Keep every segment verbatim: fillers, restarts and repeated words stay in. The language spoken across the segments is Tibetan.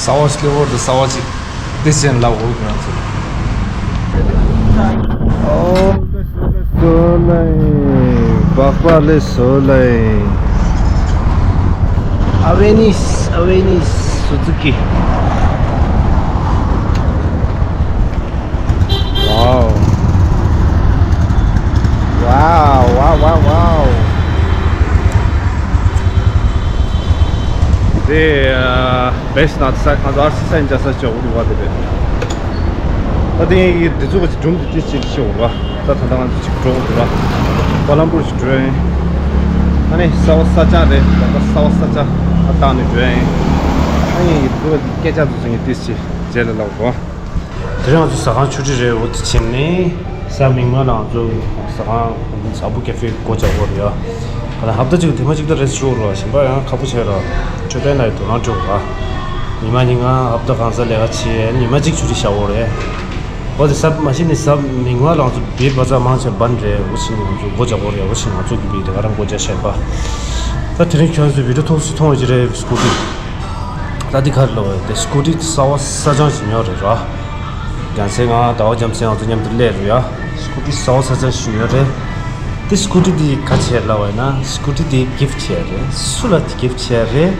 གསར་བ་ཞིག་ལེ་འོར་དུ་གསར་བ་ཞིག་དེ་ཅན་ལ་འོར་གྱི་ང་ཚོ། ཨོ་ལེ་སོ་ལེ་སོ་ལེ། སྦག་སྦག་ལེ་སོ་ལེ། ཨ་ཝེ་ནིས། ཨ་ཝེ་ནིས། སུ་ཛུ་ཀི། Wow. Wow, wow, wow, wow. དེ་བེས་ན་ས་ང་ཚོ་ཨར་སི་སན་ཅ་ས་ཅོག་རི་བ་དེ་རེད། ད་དེ་ཡི་དེ་ཚོ་གི་སྒྲུང་དེ་དེ་ཅིག་ཤོད་ར། ད་ད་ལྟ་ང་ཚོ་ཅིག་འགྲོ་དགོས་ར། ཀ་ལམ་པུར་ཞིག་འགྲོ་ཡིན། ཨ་ནི་གསར་བ་ས་ཆ་རེད། ད་ལྟ་གསར་བ་ས་ཆ་ཨ་བཏང་ནས་འགྲོ་ཡིན། ཨ་ནི་ཡི་དེ་ཚོ་གི་སྐད་ཆ་དེ་ཚོ་ངས་དེ་ཅིག་རྗེས་ལ་ལབ་དགོས། དེ་རིང་ང་ཚོ་ཟ་ཁང་ཆུ་ཁྲི་རེད། འོ་དེ་ཕྱིན་ནས་གཟའ་མིག་དམར་ལ་ང་ཚོ་ཟ་ཁང་ཨ་བུ་ཀེ་ཧྥེ་སྒོ་རྒྱག་དགོས་རེད་ཡ། ད་ལྟ་ཧབ་ཏ་གཅིག་ཐེངས་མ་གཅིག་ད་རེས་ཤོར་ར། གཞན་པ་ཡང་ཁག་པོ་བྱས་ར། འཕྲོད་བསྟེན་ལ་ཡི་དོ་སྣང་སྤྲོད་དགོས། ཉི་མ་ཉིན་གང་ཧབ་ཏ་གང་ཟ་ལས་ཀ་བྱེད། ཉི་མ་གཅིག་ཆུ་ཁྲི་བཞག་དགོས་རེད། འོ་དེ་གཟའ་མ་གཞི་ནས་གཟའ་མིག་དམར་ལ་ང་ཚོ་བིར་བ་ཛ་མང་ཆེ་བན་རེད། འོ་ཕྱིན་ནས་ང་ཚོ་སྒོ་རྒྱག་དགོས་རེད། འོ་ཕྱིན་ང་ཚོ་གི་བིར་དེ་ག་རང་སྒོ་རྒྱག་བཞིན་པ། ད་དེ་རིང་ཁྱོད་ཚོས་བི་ཌིའོ་ཐོག་སུ་མཐོང་གི་རེད། སྐུ་དྲིན། ད་འདི་ག་རེ་ལབ་པ་ཡིན། དེ་སྐུ་ཊི་གསར་པ་ས་ཆ་ཞིག་ཉོས་རེད་ར། རྒྱལ་མཚན་ང་ཟླ་བ་རྒྱལ་མཚན་ང་ཚོ་མཉམ་དུ་སླེབས་རེད་ཡ། སྐུ་ཊི་གསར་པ་ས་ཆ་ཞིག་ཉོས་རེད། དེ་སྐུ་ཊི་འདི་ག་བྱས་ལབ་པ་ཡིན་ན། སྐུ་ཊི་འདི་གིཕ་ཊི་བྱས་རེད། སུ་ལ་གིཕ་ཊི་བྱས་རེད།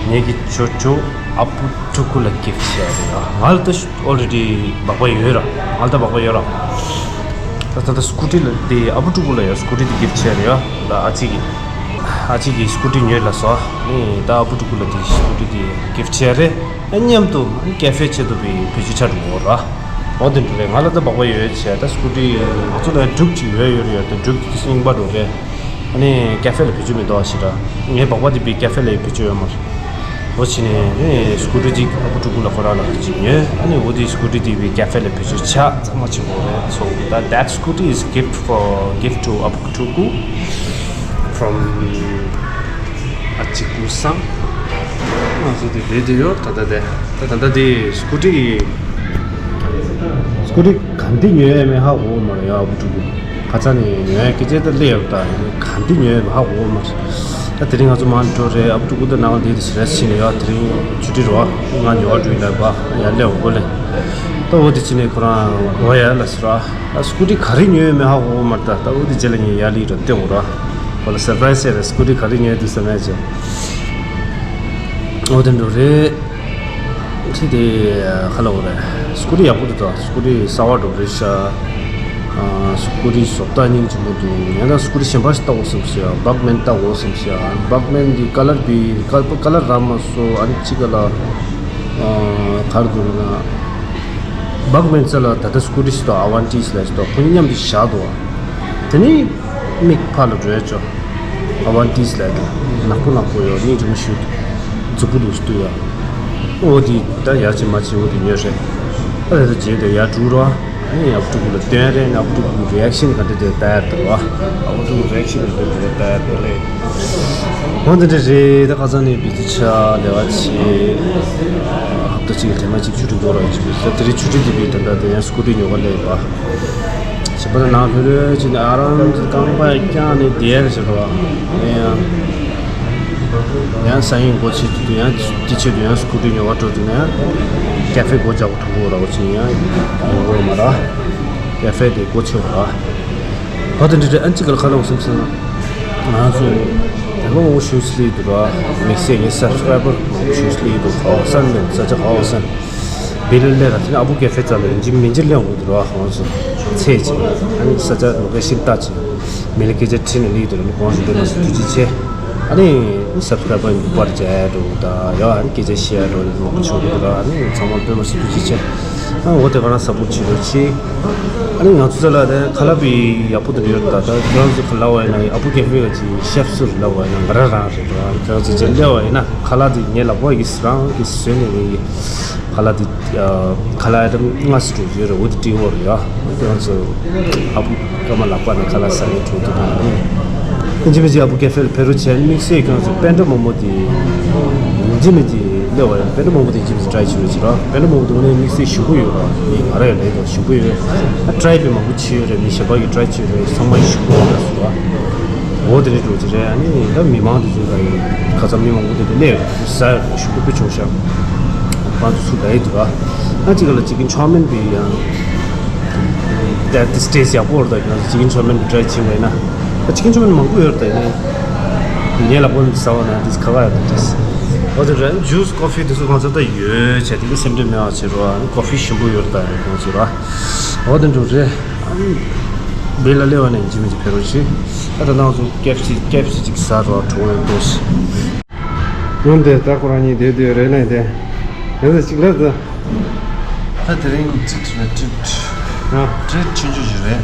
ངེད་ཀྱི་ཇོ་ཇོ་ཨ་པུ་ཕྲུ་གུ་ལ་གིཕ་ཊི་བྱས་རེད་ཡ། ང་ལ་ད་ཨོ་རེ་ཌི་སྦག་སྦག་ཡོད་ར། ང་ལ་ད་སྦག་སྦག་ཡོད་ར། ད་ད་ལྟ་སྐུ་ཊི་ལ་དེ་ཨ་པུ་ཕྲུ་གུ་ལ་ཡ་སྐུ་ཊི་དེ་གིཕ་ཊི་བྱས་རེད་ཡ། ད་ཨ་ཅེ་གི་ཨ་ཅེ་གི་སྐུ་ཊི་ཉོས་ལ་སོ། ནི་ད་ཨ་པུ་ཕྲུ་གུ་ལ་དེ་སྐུ་ཊི་དེ་གིཕ་ཊི་བྱས་རེད། ཨ་མཉམ་དུ་ཨ་ཀེ་ཧྥེ་ཆེད་དུ་བི་བེད་སྤྱོད་ཆ་འགྲོ་འོ་ར། འོ་དེ་འདྲ་རེད། ང་ལ་ད་སྦག་སྦག་ཡོད་བྱས། ད་སྐུ་ཊི་ང་ཚོ་ལ་འབྲུག་ཅིག་ཡོད་ཡོད་རེད་ཡ། ད་འབྲུག་དེ་རྙིང་པ་འགྲོ་རེད། ཨ་ནི་ཀེ་ཧྥེ་ལ་བེད་སྤྱོད་མི་འདུག་ཨ་ཞེ་དྲག་ངའི་སྦག་སྦག་དེ་བི་ཀེ་ཧྥེ་ལ་ཡི་བེད་སྤྱོད་ཡོད་མ་རེད། འོ་ཕྱིན་ནས་ནི་སྐུ་ཊི་གཅིག་ཨ་པུ་ཕྲུ་གུ་ལ་ཁོ་རང་ལ་གཅིག་ཉོས། ཨ་ནི་འོ་དེ་སྐུ་ཊི་དེ་བི་ཀེ་ཧྥེ་ལ་བེད་སྤྱོད་ཆ་ཚང་མ་བྱེད་དགོས་རེད། So that, that scooty is gift for, gift to ཨ་པུ་ཕྲུ་གུ from ཨ་ཅེ་ཀུ་སང་། ང་ཚོ་དེ་བསྡད་དེ་ཡོད། ད་ལྟ་དེ་ད་ད་ལྟ་དེ་སྐུ་ཊི་སྐུ་ཊི་ག་འདི་ཉོས་ཡས་མེད་ཧ་གོ་མ་རེད་ཡ། ཨ་པུ་ཕྲུ་གུ་ཁ་ཚ་ནས་ཉོ་ཡ་སྐད་ཆ་ད་སླེབས་ཡོད། ད་ག་འདི་ཉོས་ཡས་མེད་ཧ་གོ་མ་རེད། ད་དེ་རིང་ང་ཚོ་མར་འགྲོ་རེད། ཨ་པུ་ཕྲུ་གུ་ད་ནང་ལ་བསྡད་དེ་ཞེ་དྲག་ཕྱིན་ནས་ཡ། དེ་རིང་ཆུ་ཁྲི་རོ་ང་ཉོ་བ་འགྲོ་ཡིན་ལ་བ་ཡར་སླེབས་འོང་གོ་ལེ། ད་འོ་དེ་ཕྱིན་ནས་ཁོ་རང་འགྲོ་ཡ་ལ་ཟེར་ར། ཨ་སྐུ་ཊི་ག་རེ་ཉོས་ཡོད་མེད་ཧ་གོ་མ་རེད། ད་ད་འོ་དེ་རྗེས་ལ་ངས་ཡར་ལི་ར་བསྟན་འོང་ར། ཁོ་ལ་སར་པ་རའི་སི་ཡ་རེད། སྐུ་ཊི་ག་རེ་ཉོས་ཡོད་འདུག་བསམ་ཡ་ཅིག་འོ་དེ་འགྲོ་རེད། ཁྲིད་དེ་ཁ་ལ་འོ་རེད། སྐུ་ཊི་ཡག་པོ་འདུག་ད་སྐུ་ཊི་གསར་པ་འགྲོ་རེད་ཤག་ཨ་སྐུ་ཊི་བཟོ་ལྟ་སྙིང་རྗེ་མོ་འདུག་ཡང་ན་སྐུ་ཊི་གཞན་པ་ཞིག་ལྟ་དགོས་བསམ་ཤག་བག་མེན་ལྟ་དགོས་བསམ་ཤག་བག་མེན་གྱི་ཀ་ལར་བི་ཀ་ཀ་ལར་རག་མ་སོང་། ཨ་ནི་གཅིག་ག་ལ་ཨ་ག་རེ་འདུག་ན། བག་མེན་རྩ་ལ་ད་ལྟ་སྐུ་ཊི་ཞིག་དང་ཨ་ཝན་ཊི་ཞིག་ལ་ཞིག་དང་ཁོ་གཉིས་མཉམ་དུ་བཞག་འདུག་དེ་ནི་མིག་ཕར་ལ་འགྲོ་ཡ་ཅོ། ཨ་ཝན་ཊི་ལ་དེ་ནག་པོ་ནག་པོ་ཡོད། སྙིང་རྗེ་མོ་ཞུ། མཛུབ་གུ་འདུག་སྟུ་ཡ། འོ་དེ་ད་ཡ་ཅི་མ་ཅི་འོ་དེ་ཉོས་རེད། ཨ་ད་ད་རྗེས་དེ་ཡ་འགྲུལ་རོ། ཨ་ནི་ཨ་པུ་ཕྲུ་གུ་ལ་སྟོན་རེད། ཨ་ནི་ཨ་པུ་ཕྲུ་གུ་རི་ཨེག་ཤན་ག་འདྲ་དེ་ལྟ་ཡ་འདུག་ཨ་པུ་ཕྲུ་གུ་རི་ཨེག་ཤན་ག་འདྲ་དེ་ལྟ་ཡ་འདུག་ལེ། འོ་དེ་འདྲ་རེད། ད་ཁ་སང་ནས་བི་ཛི་ཆ་ལེ་བ་ཆེ། ཧབ་ཏ་གཅིག་གི་ཐེངས་མ་གཅིག་ཆུ་ཁྲི་འགྲོ་ར་ཡོད་ཅིག་རེད། ད་དེ་རིང་ཆུ་ཁྲི་དེ་བི་ད་ད་དེ་ཡང་སྐུ་ཁྲི་ཉོ་ག་སླེབས་པ། ཞིག་པ་ན་ལྷོད་ལྷོད་ཅིག་ནས་ཨ་རང་གི་རྐང་པ་བརྐྱངས་ནས་བསྡད་རེད་ཟེར་བ། ཨེ་ཡང་། ཡང་ས་ཡིན་སྒོ་ཕྱེ་དུས་ཡང་དེ་ཆེད་དུ་ཡང་སྐུ་ཁྲི་ཉོ་བ་འགྲོ་དུས་ན་ཡང་ཀ་ཧྥེ་སྒོ་རྒྱག་གོ་ཐུག་གོ་ར་བ་ཅིག་ཡང་ཡོང་གོ་མ་ར། ཀ་ཧྥེ་དེ་སྒོ་ཕྱེ་བ་ར། བ་དེ་འདྲ་རེད། ཨན་ཅི་ག་ལ་ཁ་ལོང་སེམས་སེམས། ང་ཚོ་དེ་མོ་ངོ་ཤུ་སི་ལི་དུ་ར། དམིགས་བསལ་ངའི་སབ་སི་ཀ་རའི་བར་ངོ་ཤུ་སི་ལི་དུ་ག་བ་སན་ནས་ས་ཆ་ག་བ་སན། བེ་ལ་ལེ་ར་དེ་ནས་ཨ་བུ་ཀེ་ཧྥེ་རྩ་ལ་ཡིན་གཅིག་མིན་གཅིག་ལེན་འོང་གི་འདུག་ར། ཁོང་ཚོ་ཚེ་གཅིག་ཨ་ནི་ས་ཆ་ལོ་ཀེ་ཤིན་ལྟ་གཅིག་མི་ལ་སྐད་ཆ་དྲིས་ནས་ལེགས་འདུག་ར། ནི་ཁོང་ཚོ་དཔེ་མ་སྲིད་ཐུགས་རྗེ་ཆེ། ཨ་ནི་སབ་སི་ཀ་རའི་བར་ཡིན་པར་བྱས་འགྲོ་གི་ད་ཡ། ཨ་ནི་སྐད་ཆ་བཤད་འགྲོ་ཡིན་མང་པོ་བྱུང་གི་འདུག་ར། ཨ་ནི་ཚང་མ་དཔེ་མ་སྲིད་ཐུགས་རྗེ་ཆེ། ཨ་འོ་དེ་ག་རང་ས་བུ་བྱེད་རོགས་གྱིས། ཨ་ནི་ང་ཚོ་ཚོ་ལ་དེ་ཁ་ལག་པའི་ཡག་པོ་དེ་ཡོད་ད། ད་ཁྱེད་རང་ཚོ་ཁ་ལག་བ་ཡིན་ན་ཨ་བུ་ཀེ་ཧྥེ་ག་ཅིག་ཤེབ་སུ་ལབ་བ་ཡིན་ན་ང་རང་རང་རེད་ར། ཁྱེད་རང་ཚོ་རྗེས་ལས་བ་ཡིན་ན་ཁ་ལག་དེ་ངའི་ལག་པ་ཡིས་རང་གིས་བཟོས་ནས་ངའི་ཁ་ལག་དེ་ཁ་ལག་ཨའི་ཊམ་ལྔ་ཙམ་འགྲོ་རྒྱུ་རེད། འོ་དེ་སྤྲད་འོ་རེད་ཡ། ཁྱེད་རང་ཚོ་ཨ་བུ་སྐར་མ་ལག་པ་ནས་ཁ་ལག་ཟ་ཡས་འགྲོ་དུས་ན་ཨིན་ཇི་མི་ཇི་ཨ་བུ་ཀེ་ཧྥེ་ལ་ཕེབས་རོགས་བྱས། དམིགས་བསལ་ཁྱེད་རང་ཚོ་པེན་ཌ་མོ་མོ་དེ་ཨིན་ཇི་མི་ཇི་ ལྟ་བ་ཡང་དཔེ་ན་མང་པོ་དེ་ཅིབ་སི་ཊ་རའི་བྱེད་རོགས་བྱེད་རོགས། དཔེ་ན་མང་པོ་དེ་ནས་དམིགས་བསལ་ཞིམ་པོ་ཡོད་རོགས། ངས་ང་རང་ཡང་ལས་དང་ཞིམ་པོ་ཡོད། ཨ་ཊ་རའི་པའི་མང་པོ་བྱེད་ཡོད་རེད། མི་གཞན་པ་གིས་ཊ་རའི་བྱེད་ཡོད་རེད། ཚང་མ་ཞིམ་པོ་ཡོད་རེད་ཟེར་བ། འོ་དེ་འདྲ་འགྲོ་གི་རེད། ཨ་ནི་ད་མི་མང་དེ་ཚོ་ལ་ཡང་ཁ་ཚ་མི་མང་པོ་དེ་འདྲ་སླེབས་ཡོད་རེད། ཟ་ཡོད་རེད། ཞིམ་པོ་དཔེ་བྱུང་ཤག་ཁོང་ཚོ་ཚུར་ལ་ཡི་འདུག་ར། ཨ་ཅིག་ག་ལ་ཅི་ཀིན་ཆའོ་མིན་པའི་ཡང་ད་དེ་ཊེ་སི་ཊི་ཡག་པོ་རེད། ད་ང་ཚོ་ཅི་ཀིན་ཆའོ་མིན་པའི་ཊ་རའི་བྱེད་པ་ཡིན་ན། ཨ་ཅི་ཀིན་ཆའོ་མིན་མང་པོ་ཡོད་རེད། ད་ཡིན་ནའི་ངས་ལབ་དགོས་ན་ཟ་བ་ན་དེ་ཁ་ཁ་ཡོད་རེད། ཨོ་དེ་རེད། ཇུས་ཀོ་ཕི་དེ་ཚོ་ང་ཚོ་ད་ཡོད་བྱས། དེ་གི་སེམས་ཁྲལ་མེད་པ་བྱེད་རོགས། ཨ་ནི་ཀོ་ཕི་ཞིམ་པོ་ཡོད་རེད། ད་ཡོད་ཁོང་ཚོ་ར། འོ་དེ་འགྲོ་རེད། ཨ་ནི་བེ་ལ་ལེ་བ་ནས་ཡིན་གཅིག་མིན་གཅིག་ཕེབས་རོགས་བྱེད། ཨ་ད་ནང་ཚོ་ཀེ་ཨེཕ་སི་ཀེ་ཨེཕ་སི་ཅིག་ཟ་རོགས། གྲོགས་ཡོད་འདུག་ཡོང་དེ་ད་ཁོ་རང་གཉིས་བསྡད་དུས་རེད་ན་དེ། ཡོང་དེ་ཅིག་ལབ་ད། ད་དེ་རིང་ཊི་རིཊ་རེད། ཊི་རིཊ། ཨ། ཊི་རིཊ་ཆུང་ཆུང་ཞིག་རེད།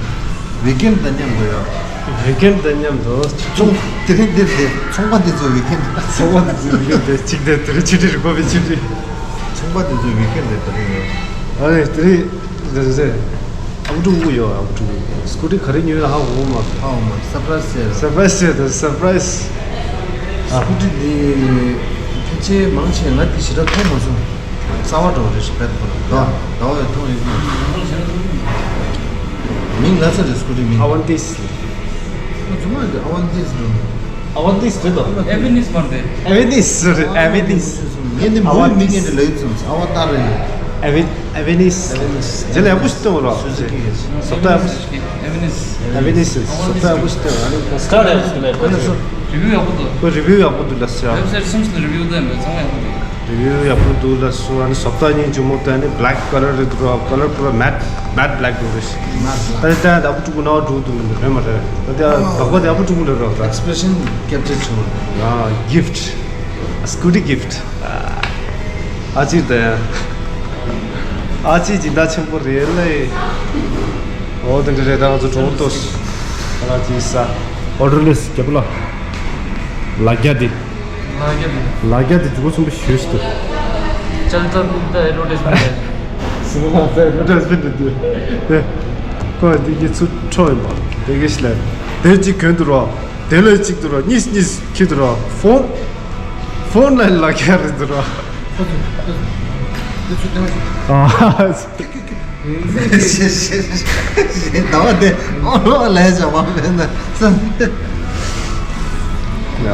ཝིག་ཨེན་དང་མཉམ་དུ་ཡོད། ཝིག་ཨེན་དང་མཉམ་དུ། ཚོང་། དེ་རིང་འདིར་དེ་ཚོང་པ་འདི་ཚོ་ཝིག་ཨེན། ཚོང་པ་འདི་ཚོ་ཝིག་ཨེན་དེ་ཅིག་དེ་དེ་རིང་ཆུ་ཁྲིད་རེད། ཀོ་ཕི་ཆུ་ཁྲིད། ཚོང་པ་འདི་ཚོ་ཝིག་ཨེན་དེ་དེ་རིང་ཡོད། ཨ་རེད། དེ་རིང་རེད་རེད། ཨ་བུ་ཕྲུག་ཡོད། ཨ་བུ་ཕྲུག་སྐུ་ཊི་ག་རེ་ཉོས་ཡོད་ཧ་གོ་མ་སོང་། ཧ་གོ་མ་སོང་། སར་པ་རའི་ཛི་བྱས། སར་པ་རའི་ཛི་བྱས་དང་སར་པ་རའི་ཛི། ཨ། སྐུ་ཊི་འདི་ཕལ་ཆེར་མང་ཆེ་ང་འདི་ཞེ་དྲག་མཐོང་མ་སོང་། གསར་པ་འདྲ་བོ་རེད་ཤག་ཕེབས་ཁོ་ན། ཟླ་བ་ཟླ་བ་ཡོད་མཐོང་ཡོད་ཀྱི་མིང་ལབ་ས་རེད། སྐུ་ཊི་མིང་། ཨ་ཝན་ཏིས། ཨ་ཚོ་མ་རེད། ཨ་ཝན་ཏིས་འགྲོ། ཨ་ཝན་ཏིས་རེད་དོ། ཨེ་ཝེ་ནིས་མ་རེད། ཨེ་ཝེ་ནིས་རེད། ཨེ་ཝེ་ནིས། ངས་ནི་མོའི་མིང་ངས་ནི་ལབ་ཡོད་ཙམ། ཨ་ཝ་ཏཱ་རེད། ཨེ་ཝེ་ཨེ་ཝེ་ནིས། ཨེ་ཝེ་ནིས། དེ་ལ་ཡག་པོ་ཞིག་བཏོན་རོགས། སུ་ཛུ་ཀི་གི། བཟོ་ལྟ་ཡག་པོ་ཞིག་ཨེ་ཝེ་ནིས། ཨེ་ཝེ་ནིས། བཟོ་ལྟ་ཡག་པོ་ཞིག་བཏོན། ཨ་ནི་སི་ཊར་ཡག་པོ་ཞིག་ལབ། ཁོ་ཚོ་རི་བིའུ་ཡག་པོ་འདུག་ཁོ་རི་བིའུ་ཡག་པོ་འདུག་ལབ་ཤག་ཝེབ་སའིཊ་གསུམ་ཞིག་ལ་རི་བིའུ་བཏོན་པས་ཚང་མ་ཡག་པོ་འདུག་རི་བིའུ་ཡག་པོ་འདུག་ལབ་སོང་། ཨ་ནི་བཟོ་ལྟ་སྙིང་རྗེ་མོ་དང་། ཨ་ནི་བྷེ་ལེག་ཀ་ལར་རེད་འདུག་ར། ཀ་ལར་པུ་ར་མེཊ་མེཊ་བྷེ་ལེག་འདུག་རེད། ད་ལྟ་ད་ཨ་བུ་ཕྲུག་ནང་འགྲོ་འདུག་མི་འདུག་རེད་མ་རེད། ད་ལྟ་བག་པ་དེ་ཨ་བུ་ཕྲུག་ལ་རོགས་ད། ཨེག་སི་པི་རེ་ཤན་ཀེབ་ཅར་བྱུང་། ཨ། གིཕ་ཊི། སྐུ་ཊི་གིཕ་ཊི། ཨ་ཅེ་དེ། ཨ་ཅེ་སྦྱིན་བདག་ཆེན་པོ་རེད་ལེ། འོ་དེ་འདྲ་རེད། ད་ང་ཚོ་གྲོགས་ཏོ། ཨ་ཅེ་ས། ཨོ་ཌར་ལེས་རྒྱབ་ལ། ལ་རྒྱ་དེ། ལ་རྒྱ་དེ། ལ་རྒྱ་དེ་འཇུག་སོང་པ་ཞུས་ཏེ། ཅལ་ཏ་ཀུན་ཏ་ཨེ་ཌ་ཝར་ཊའི་སི་མེན་ཊི་རེད། སི་མ་ལ་ཏ་ཨེ་ཌ་ཝར་ཊའི་སི་མེན་ཊི་རེད་དེ། ཁོ་དེ་གི་ཚུར་འཕྲོ་ཡིན་པ། དེ་གི་ཤི་ལ། དེ་གཅིག་གྱོན་འདུག་རོགས། དེ་ལ་གཅིག་འདུག་རོགས། གཉིས་གཉིས་ཁྱེར་འདུག་རོགས། ཕོན། ཕོན་ལ་ལ་ཁྱེར་རེད་འདུག་རོགས། ཨ། ཟླ་བ་དེ་ཨོ་ལོ་ལས་བྱ་བ་མེད་ན་བསམ། ཡ།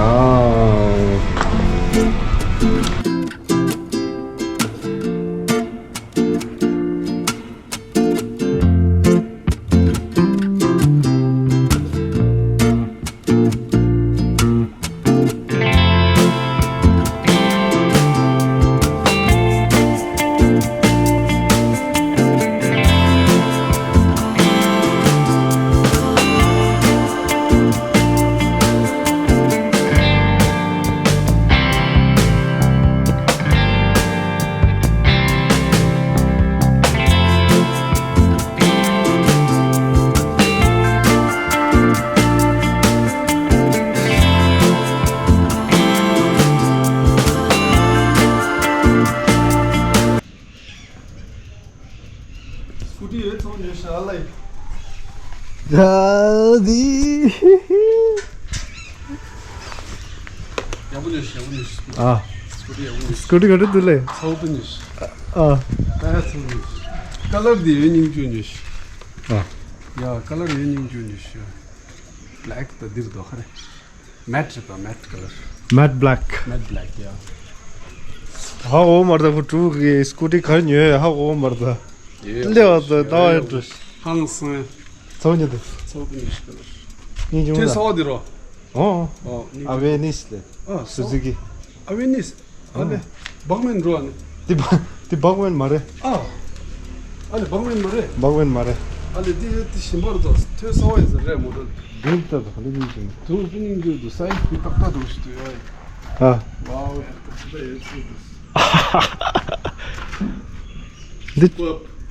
སྐུ་ཊི་ཡོད་ཚོང་ཉོས་ཤག་ལེ། ད་དེ། ཡག་པོ་ཉོས་ཤག་ཡག་པོ་ཉོས་ཤག་ཨ། སྐུ་ཊི་ཡག་པོ་ཉོས་ཤག་སྐུ་ཊི་ག་འདྲ་འདུག་ལེ། ཚ་པོ་ཉོས་ཤག་ཨ། ད་ཡ་ཚ་པོ་ཉོས་ཤག་ཀ་ལར་དེ་ཡོད་སྙིང་རྗེ་ཉོས་ཤག་ཨ། ཡ་ཀ་ལར་ཡོད་སྙིང་རྗེ་ཉོས་ཤག་བྷེ་ལེག་དང་འདིར་འདུག་ཧ་རེ། མེཊ་རེད་པ། མེཊ་ཀ་ལར། མེཊ་བྷེ་ལེག་མེཊ་བྷེ་ལེག་ཡ། ཧ་འོ་མར་ད་ཁོ་ཕྲུ་གུ་གི་སྐུ་ཊི་གར་ཉོས་ཧ་འོ་མར་ད། ལེ་བ་ད་ད་བ་ཡོད་འགྲོ། ཧང་སང་། ཚོགས་ཉིད་དུ། ཚོགས་ཉིད་ཀ་ལར། སྙིང་རྗེ་མོ་ད། ཚོགས་དེ་རོ། ཨོ། ཨོ། ཨ་ཝེ་ནིས་ལེ། ཨ། སུ་ཛུ་ཀི། ཨ་ཝེ་ནིས། ཨ་ལེ། ཨ། སྦག་མེན་འགྲོ་ཨ་ནི། དེ་སྦག་དེ་སྦག་མེན་མ་རེད། ཨ། ཨ་ལེ་སྦག་མེན་མ་རེད། སྦག་མེན་མ་རེད། ཨ་ལེ་དེ་དེ་ཞིམ་པོ་རེད་དོ། ཐོས་ས་བ་ཡིན་ས་རེད་མོ་དོ། དེ་ལྟ་དང་ལེ་ཉིན་ཅིང་དུ་ཕི་ཉིན་རྒྱུ་དུ་སའི་ཟི་དེ་ཏག་ཏག་འགྲོ་ཞིག་དུ་ཡོད། ཨ། ཝའོ་ཡ་ཏག་ཏག་ཡོད་ཚུལ་དུ། འདི་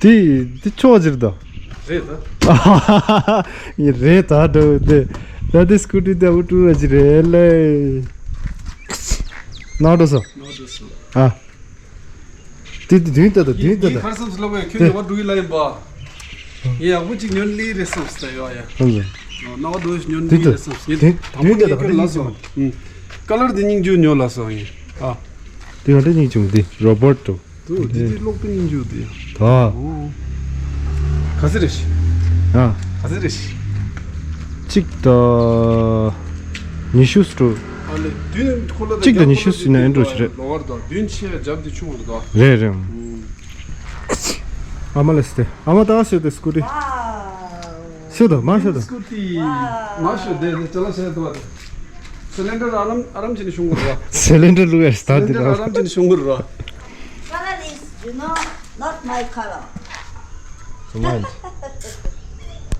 འདི་འདི་ཆོག་ཅིག་རེད་དོ། རེད་ད། ཡིན་རེད་ད་འགྲོ་འདི། ད་འདི་སྐུ་ཊི་འདི་ཨུ་ཀྲུ་ར་ཅིག་རེད་ལེ། ནོར་འགྲོ་སོང་། ནོར་འགྲོ་སོང་། ཨ། དེ་དེ་དུས་ད་ད་དུས་ད་ད། ཁར་སོང་ལ་བས་ཁྱོད་ཉོ་བ་འགྲོ་གི་ལ་ཡིན་པ། ཡ་ཡག་པོ་ཅིག་ཉོ་ལི་རེད་བསམ་སྟེ་ཡོ་ཡ། ཧང་ལ། ནོར་འགྲོ་ཉོ་ལི་རེད་བསམ་སྟེ། དེ་དུས་ད་ད་ད་ལ་ཡིན་སོང་། ཀ་ལར་དེ་སྙིང་རྗེ་ཉོ་ལ་སོང་ཡིན། ཨ། དེ་ང་འདྲ་སྙིང་རྗེ་མོ་འདི་རོ་བོ་ཊོ། དུ་དེ་དེ་ཀློག་པའི་སྙིང་རྗེ་དེ། ད། ཨོ། ག་ཚོད་རེད། ཨ། ག་ཚོད་རེད། གཅིག་དང་ཉི་ཤུ་སུ་འགྲོ། ཨ་ལེ་བདུན་ཁོ་ལ་གཅིག་དང་ཉི་ཤུ་ཟིན་ན་ཨེ་འགྲོ་ཞིག་རེད། ལོ་བར་དང་བདུན་ཆེ་བ་རྒྱབ་དེ་ཆུང་བ་རེད་དོ། རེད་རེད། ཨ་མ་ལ་སྟེ་ཨ་མ་ད་ཤོད་དེ་སྐུ་ཊི། ཤོད་དོ་མ་ཤོད་དོ། སྐུ་ཊི་མ་ཤོད་དེ་དེ་ཅ་ལག་ཤོད་དོ། སི་ལིན་ཌར་ཨ་རམ་ཨ་རམ་ཅི་ནས་ཤོང་གི་རེད་བ། སི་ལིན་ཌར་བླུགས་ཡ་སི་ཊར་དེ་སི་ལིན་ཌར་ར། ཨ་རམ་ཅི་ནས་ཤོང་གི་རེད་བ། Color is, you know, not my color. ཁྱོད་མ་ཡིན། ད་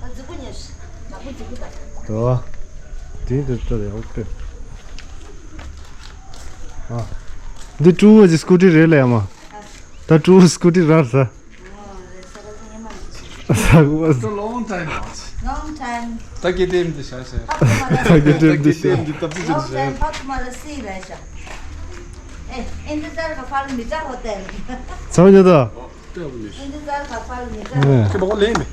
རྫིག་པོ་ཉོས། ནག་པོ་རྫིག་པོ་དང་། དོ། དེ་འདི་ལྟར་ཡག་པོ་སྤྲད། ཨ། འདི་ཀྲུའུ་གི་སྐུ་ཊི་རེད་ལ་ཡ་མ། ད་ཀྲུའུ་སྐུ་ཊི་རར་ས། It's a long time. Long time. ད་གི་དེམ་དེ་ཤ་ཤ། ད་གི་དེམ་དེ་ཤ། ད་གི་དེམ་དེ་ད་གི་དེམ་དེ་ད་གི་དེམ་དེ་ཤ། Long time. ཕ་ཐུ་མ་ལ་སི་ར་ཤ། ཨེ་ཨིན་དི་ཛར་ག་ཕལ་མི་ཏྲ་ཧོ་ཏེལ། ཚང་ཉོ་ད། ཨིན་དི་ཛར་ག་ཕལ་མི་ཏྲ། ཨེ། ཁྱེད་པ་ལེ་མེ།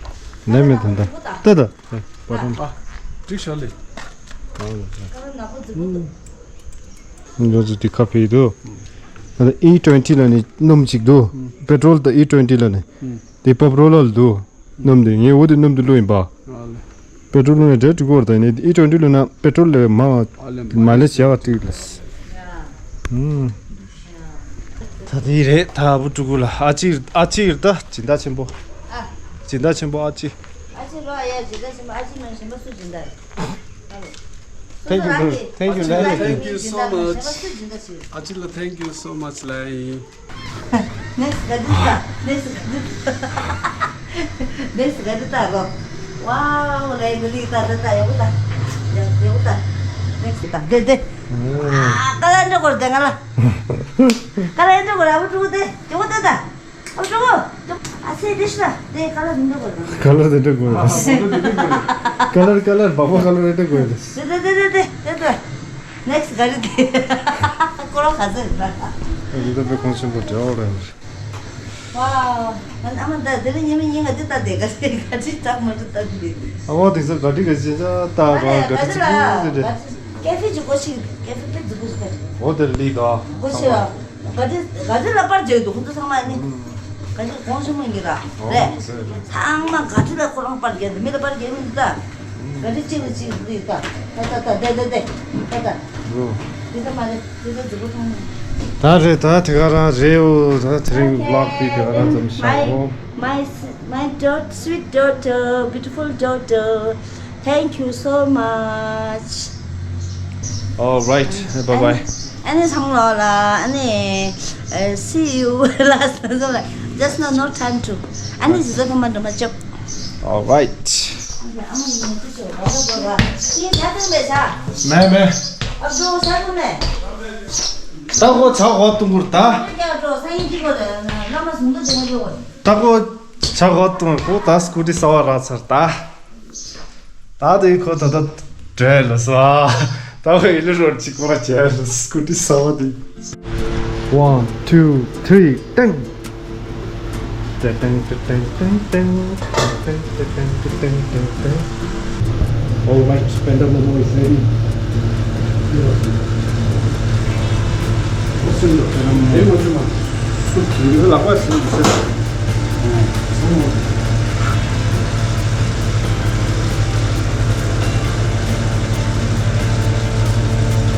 ལེ་མེ་ད་ད། ད་ད། ཨེ་པ་ཏམ། ཨ། འགྲིག་ཤ་ལེ། ཨ་ལེ། ཁ་ལ་ནག་པོ་རྫིག་པོ་འདུག་ང་ཚོ་དེ་ཁ་ཕེ་འདུག་ཨ་ད་ཨི་ཊུ་ཝེན་ཊི་ལ་ནི་སྣུམ་གཅིག་འདུག་པེ་ཊྲོལ་དང་ཨི་ཊུ་ཝེན་ཊི་ལ་ནི། དེ་པབ་རོ་ལ་ལ་འདུག་སྣུམ་དེ་ངས་འོ་དེ་སྣུམ་དེ་བླུགས་ཡིན་པ། ཨ་ལེ། པེ་ཊྲོལ་བླུགས་ནས་འདྲེ་འགྲིག་གོ་ར་ད་ནི་ཨི་ཊུ་ཝེན་ཊི་བླུགས་ན་པེ་ཊྲོལ་ལས་མ་མ་ལེ་བྱ་བ་ཏིག་ལ། ཨུམ། ད་དེ་རེད་ད་བུ་ཕྲུ་གུ་ལ་ཨ་ཅེ་ཨ་ཅེ་ད་སྦྱིན་བདག་ཆེན་པོ། ཨ། སྦྱིན་བདག་ཆེན་པོ་ཨ་ཅེ། ཨ་ཅེ་རོ་ཨ་ཡ་སྦྱིན་བདག་ཆེན་པོ་ཨ་ཅེ་མིན་གཞན་པ་སུ་སྦྱིན་བདག་རེད། Thank you, thank you, thank you so much. ཨ་ཅེ་ལ་thank you so much ལ་ཡིན། Next ག་དུས་ད། Next ག་དུས་ད། Next ག་དུས་ད་གོ། Wow ལ་ཡིན་ལི་ད་ད་ད་ཡོད་ད། ཡོད་ད། Next ད་དེ་དེ། ཨ་ཀ་ལ་འདྲ་གོ་དེ་ང་ལ། ཀ་ལ་འདྲ་གོ་ར་བུ་ཕྲུ་གུ་དེ་ཡོད་ད་ད། ཨ་ཕྲུ་གུ། ཨ་སེ་དེ་ཤ་དེ་ཀ་ལ་འདྲ་གོ་ར། ཀ་ལ་འདྲ་གོ་ར། ཀ་ལར་ཀ་ལར་བག་བག་ཀ་ལར་འདྲ་གོ་ར། དེ་དེ་དེ་དེ་དེ་དེ། Next ག་རེ་དེ། ཀོ་རོ་ག་ཚོད་རེད། ཨ་ནི་ད་དཔེ་གོང་ཆེན་པོ་འདྲ་བོ་རེད། Wow ཨ་མ་ད་དེ་ལ་ཉི་མ་ཉིན་ག་དེ་ལྟ་དེ་ག་དེ་ག་དེ་ལྟ་མ་ལྟ་ལྟ་དེ། ཨ་བོ་དེ་ཚོ་ག་དེ་ག་དེ་ལྟ་ག་ག་དེ་ཅི་ག་དེ། ཀེ་ཧྥེ་ཅིག་སྒོ་ཕྱེ། ཀེ་ཧྥེ་དཔེ་རྫིག་པོ་ཞིག་རེད། འོ་དེར་ལི་ག་སྒོ་ཕྱེ་བ། ག་དེ་ག་དེ་ལ་པར་བརྒྱབ་འདུག་ཁོང་ཚོ་ཚང་མ་ནི། ག་དེ་གོང་ཆེན་མོ་ཡིན་གྱི་ར། རེད། ཚང་མ་ག་དེ་ལ་ཁོ་རང་པར་བརྒྱབ་འདུག་མི་ལ་པར་བརྒྱབ་མི་འདུག་ད། ག་དེ་གཅིག་ལ་གཅིག་འདུག་ད། ད་ད་ད་དེ་དེ་དེ། ད་ད། འགྲོ། དེ་ད་མ་རེད། དེ་ད་རྫིག་པོ་མཐོང་མེད། ད་རེད་ད་དེ་ག་རང་རེད་འོ། ད་དེ་རིང་ཝི་ལོག་དེ་དེ་ག་རང་ཙམ་བཞག་འོ། My, my, my daughter, sweet daughter, beautiful daughter. Thank you so much. All right. Bye bye. ཨ་ནི་ཚང་མ་ལ་ཨ་ནི་see you last. Just no, no time to. ཨ་ནི་ཟི་ཟི་ཕ་མ་འགྲོ་མ་ཅོབ། All right. མེ་མེ། ད་ཁོ་ཆ་ཧོ་ཏུང་གུར་ད། ད་ཁོ་ཆ་ཧོ་ཏུང་གུར་ཁོ་ད་སྐུ་ཊི་གསར་པ་རག་ཚར་ད། ད་དེ་ཁོ་ད་ད་བྲོས་ལ་སོ། ད་ཁོ་ཡི་ལི་རོར་ཅིག་ཁོ་ར་བྱས་ལ་སྐུ་ཊི་གསར་པ་དེ། One, two, three, ཏེང་། ཏེང་ཏེང་ཏེང་ཏེང་ཏེང་ཏེང། All right, Panda Momo is ready.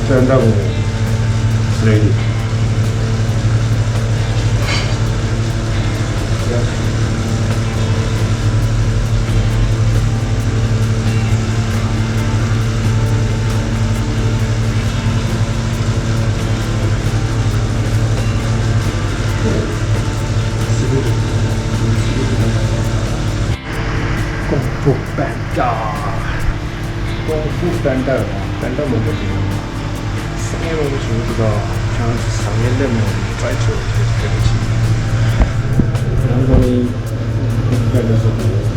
Panda Momo is ready. Kung Fu Panda. Kung Fu Panda. Panda མང་པོ་ཞིག་ཡོད། སང་ཉིན་མང་པོ་ཞིག་འདུག་ད། ཁྱེད་རང་ཚོ་སང་ཉིན་སླེབས་ནས་ཊ་རའི་བྱེད་རོགས་བྱེད། ཁྱེད་རང་ཚོ་ཡང་ཁོང་ཁ་ལ་སོགས་པ་ཡོད། ཁྱེད་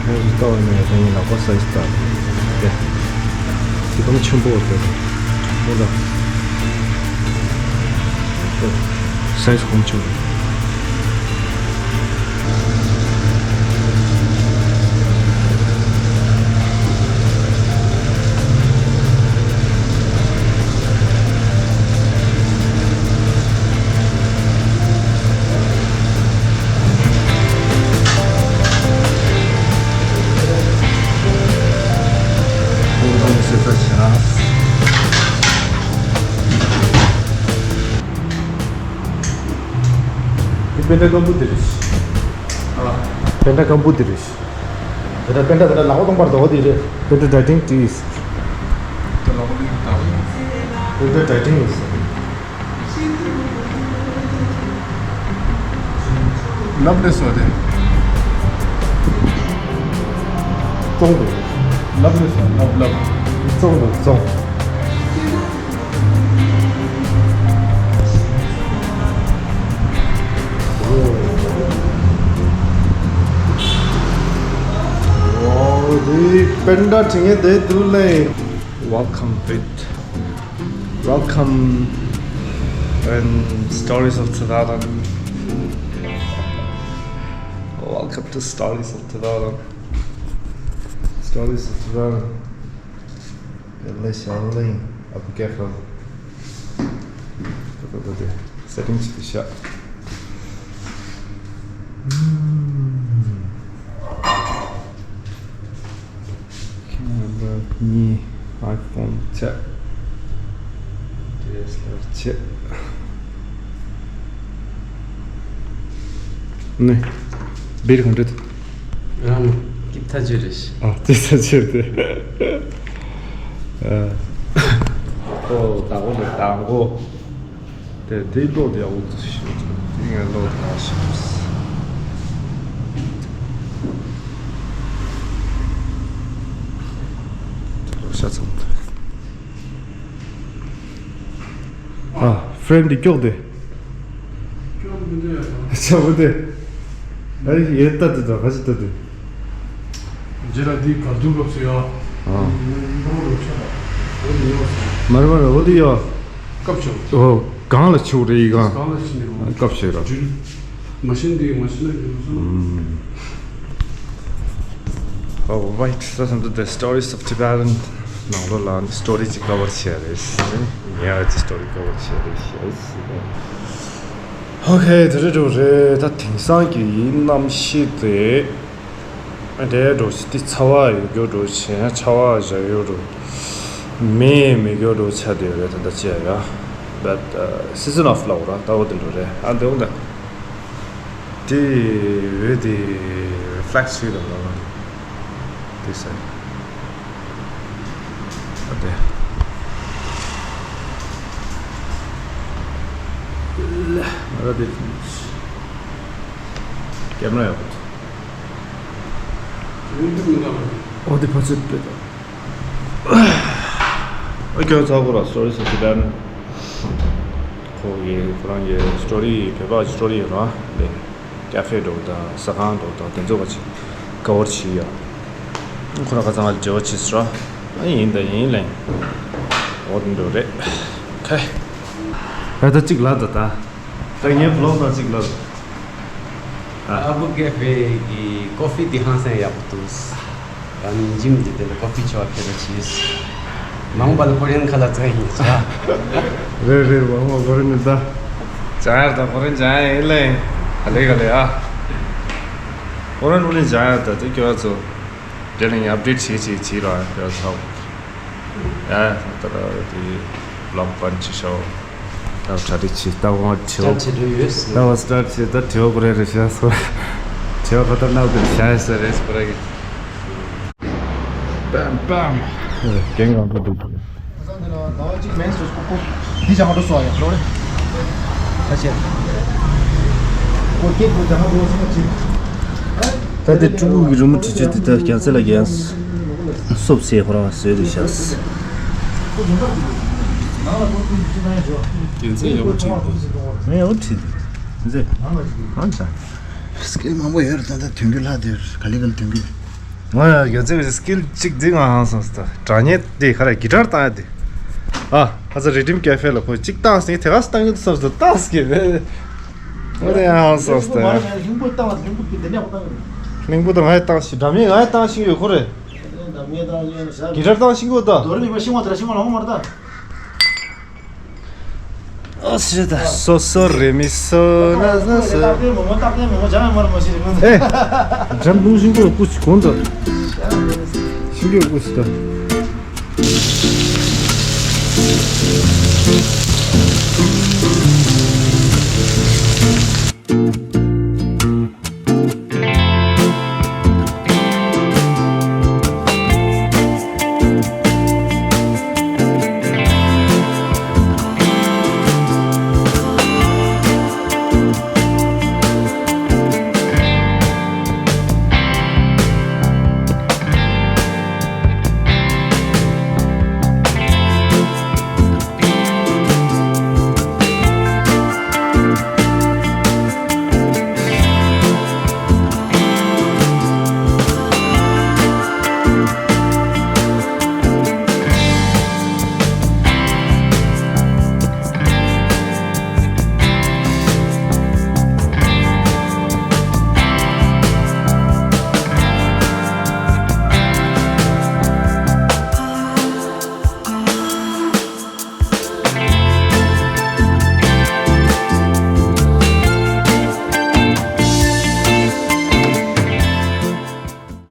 ཚོ་ལྟ་བ་ནས་ད་ཡིན་ལག་པ་སའི་ཛི་ལྟ་དེ་དེ་གང་ཆེན་པོ་དེ་མོ་ལ། Size ཁོང་ཆུ། པེན་ཌ་སྐམ་པོ་དེ་རེད། ཨ། པེན་ཌ་སྐམ་པོ་དེ་རེད། དེ་འདྲ་པེན་ཌ་དེ་འདྲ་ལག་པ་སྟོང་པར་འདུག་དེ་རེད། པེན་ཌ་ཌའི་ཊིང་ཊི་ཨིས། པེན་ཌ་ཌའི་ཊིང་ཨིས། ལབ་ལེ་སོ་དེ། བཙོང་དགོས། ལབ་ལེ་སོ་ལབ་ལབ། བཙོང་དགོས་བཙོང་། ཨོ་དེ་པེན་ཌ་ཊིང་ཨིས་དེ་དུ་ལེ། Welcome, Pete. Welcome in Stories of Tadadam. Welcome to Stories of Tadadam. Stories of Tadadam. Elei Charlene, Abu Kefal. Settings to shot. Camera གཉིས། iPhone གཅིག་ཌི་ཨེས་ཨེལ་ཨར་གཅིག་ནི། བིར་གང་འདྲ་འདུག་རང་སྐྱིད་ཐག་ཆོད་རེད། ཨ་སྐྱིད་ཐག་ཆོད་དེ། ཨ། ཨོ་ད་གོ་ནི་དང་གོ། དེ་དེའི་ལོ་དེ་ཡག་པོ་ཞིག་ཡོད་ཀྱང་དེ་ངའི་ལོ་དེ་ཡག་ཞིག་འདུག་ལོ་ཤ་ཚང་དུ། ཨ་ཧྥི་རེམ་དེ་སྐྱོག་དེ། སྐྱོག་མི་འདུག་ཡ། ཆ་བོ་དེ། ཨ་ཡེ་ལྟ་དེ་དང་ག་ཅི་ལྟ་དེ། རྗེས་ལ་དེའི་གར་དུ་སྐབས་སུ་ཡ། ཨ། མ་རེད་མ་རེད་འོ་དེ་ཡ། སྐབས་ཆོག་ཨོ། གང་ལ་ཆུ་རེ་ཡི་གང་། གང་ལ་ཕྱིན་ནས་འོང་། སྐབས་ཤིག་ར། ཇུན། མ་ཤིན་དེ་མ་ཤིན་ན་ཡོང་སོང་། ཨུམ། Alright, so some of the stories of Tibetan. ནང་ལོགས་ལ་ནི་སི་ཊོ་རི་ཅིག་ཀ་བར་བྱས་རེད། ཉེ་བའི་སི་ཊོ་རི་ཀ་བར་བྱས་རེད། ཨོ་ཁེ། དེ་རེད་འགྲོ་རེད། ད་དེང་སང་གི་གནམ་གཤིས་དེ། འདྲེ་འགྲོ་ཞིག་དེ་ཚ་བ་ཡོད་རྒྱུ་འགྲོ་ཞིག་ཆར་བ་བཞག་ཡོད་འགྲོ། མེ་མེད་རྒྱུ་འགྲོ་ཆ་དེ་རེད་ད་ལྟ་ཅི་ཡ། But season of flower ད་འོ་དེ་འགྲོ་རེད། ཨ་འདི་འོ་ད། དེ་འོད་དེ་རི་ཕི་ལེག་ཊི་བྱེད་དང་ལ་དེ་ཟེར། ཨ་དེ། ལ་ང་ར་དེ་ཀེམ་ར་ཡག་པོ། འོ་དེ་ཕ་ཚོད་དཔེ་དང་། ཨ་ཁྱོད་ཚ་གོ་ར་སི་ཊོ་རི་སི་ཊི་ལན། ཁོ་གི་ཁོ་རང་གི་སི་ཊོ་རི་བོད་པ་གི་སི་ཊོ་རི་ར་ལེ། ཀ་ཧྥེ་འགྲོ་དང་ཟ་ཁང་འགྲོ་དང་དེ་ཚོ་ག་ཅིག་ཀ་བར་བྱེད་ཡ། ཁོ་ར་ཁ་ཚང་ལ་འབྲེལ་བ་བྱེད་སྲོལ། ཨ་ཡིན་ད་ཡིན་ལེ། འོ་དེ་འགྲོ་རེད། ཁེ། ད་ལྟ་གཅིག་ལ་ད་ད། ད་ངའི་བི་ལོག་ནང་གཅིག་ལ། ཨ། ཨ་བུ་ཀེ་ཧྥེ་གི་ཀོ་ཧྥི་དེ་ཧང་སང་ཡག་པོ་འདུག་ད་ནི་ཇིམ་གྱི་དེ་ལ་ཀོ་ཧྥི་མཆོད་པ་ཕེབས་པ་བྱས། མང་པ་ལ་ཀོ་རི་ཡན་ཁ་ལག་བཙལ་ཡིན་ས། རེད་རེད། མང་པ་ཀོ་རི་ཡན་ད། ཇ་ཡར་ད་ཀོ་རི་ཡན་ཇ་ཡར་ཡིན་ལེ། ག་ལེ་ག་ལེ་ཨ། ཀོ་རི་ཡན་ཀོ་རི་ཡན་ཇ་ཡར་ད་དེ་སྐྱོ་བ་ཚོ། དེ་ལ་ངས་ཨབ་ཌེཊ་བྱེད་བྱེད་བྱེད་ར་ཡ་ཚ། ཡ་ད་ལྟ་ར་དེ་བི་ལོག་པན་ཅི་ཤོ། ད་གྲ་སྒྲིག་བྱེད་ད་ཝང་ཆེའོ། སི་ཊཱཊ་བྱེད་འགྲོ་ཡོད་ཟེར། ད་ཝང་སི་ཊཱཊ་བྱེད་ད་བྲེའོ་གོ་རེ་རེ་ཤ་སོ། བྲེའོ་ཁ་ད་ནག་དེ་ཤ་ས་རེ་སི་པ་ར་གི། པམ་པམ། ཨེ་གེང་གང་ག་འདུག་འདུག་ད་ཅིག་མེན་སོ་སོ་ཀོ་འདི་ཅང་འགྲོ་སོ་ཡ་འགྲོ་རེ། ད་ཆེ། ཀོ་ཀེ་ཀོ་ཅང་འགྲོ་སོ་ཅིག་ད་དེ་ཕྲུ་གུ་གི་རི་མོ་བྲིས་བྱས་དེ་ད་རྒྱལ་སྲས་ལ་རྒྱལ་སྲས་སོབ་སེ་ཁོ་རང་བཟོས་དེ་བཞག་རྒྱལ་སྲས་ཡག་པོ་བྲིས་འདུག་ངས་ཡག་པོ་བྲིས་འདུག་ཟེར། གང་ཆ། སྐད་མང་པོ་ཡོད་རེད། ད་ལྟ་དུང་རྒྱུ་ལྷག་དེ་ག་ལེ་ག་ལེ་དུང་རྒྱུ། ང་ཡང་རྒྱལ་སྲས་ཀྱི་སི་ཀིལ་གཅིག་འདི་ང་ཧང་སངས་སོང་། སྒྲ་སྙན་དེ་ག་རེ་གི་ཊར་བཏང་ཡ་དེ། ཨ་ཁ་ས་རི་ཌིམ་ཀེ་ཧྥེ་ལ་ཁོས་གཅིག་བཏང་ཟིན་དེ་ག་སི་བཏང་གི་འདུག་བསམ་སོང་། བཏང་ཟིན་གི་རེད། ཨོ་དེ་ཡང་ཧང་སངས་ཏེ། ཧིང་པོ་བཏང་ལ་ཧིང་པོ་དེ་འདྲ་བཏང་། ཧིང་པོ་དང་ང་ཡི་བཏང་ཞིག་འདྲ་མིན་ང་ཡི་བཏང་ཞིག་ཡོད་ཁོ་རེ། འདྲ་མིན་བཏང་ཞིག་ཡོད་ས། གི་ཊར་བཏང་ཞིག་ཡོད་ད། དོ་རི་མི་པ་ཤིང་བ་དེ་ལ་ཤིང་བ་ལ་ཧོ་མར་ད། ཨོ་སི་རེད་ད། སོ་སོ་རེ་མི་སོ་ན་ན་སོ། ཨེ། འགྲམ་ལུང་ཤིང་པོ་ཀུ་ཅི་གོང་དུ། ཤིང་པོ་ཀུ་ཅི་ད།